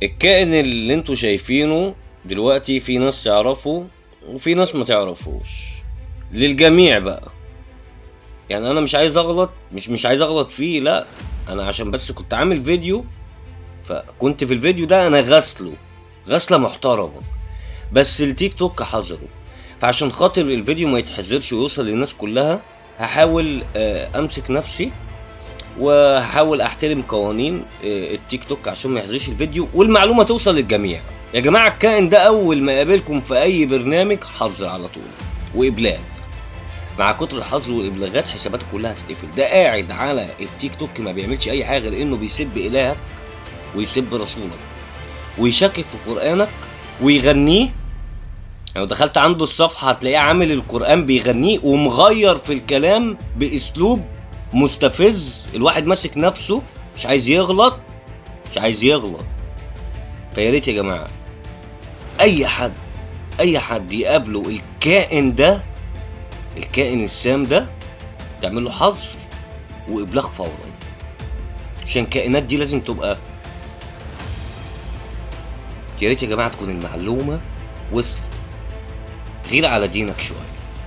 الكائن اللي انتوا شايفينه دلوقتي في ناس تعرفه وفي ناس ما تعرفوش. للجميع بقى، يعني انا مش عايز اغلط، مش عايز اغلط فيه، لا انا عشان بس كنت عامل فيديو، فكنت في الفيديو ده انا غسله غسله محترمه، بس التيك توك حظره، فعشان خاطر الفيديو ما يتحذرش ويوصل للناس كلها هحاول امسك نفسي وهحاول احترم قوانين التيك توك عشان ما يحذرش الفيديو والمعلومه توصل للجميع. يا جماعة الكائن ده اول ما يقابلكم في اي برنامج حظر على طول وابلاغ. مع كتر الحظر والابلاغات حساباتك كلها هتتقفل. ده قاعد على التيك توك ما بيعملش اي حاجة غير انه بيسب الهك ويسب رسولك ويشكك في قرانك ويغنيه. لو دخلت عنده الصفحة هتلاقيه عامل القران بيغنيه ومغير في الكلام باسلوب مستفز، الواحد ماسك نفسه مش عايز يغلط، مش عايز يغلط. فيا ريت يا جماعة اي حد، اي حد يقابله الكائن ده، الكائن السام ده، تعمل له حظر وابلاغ فورا، عشان الكائنات دي لازم تبقى. يا ريت يا جماعة تكون المعلومة وصلت. غير على دينك شوية.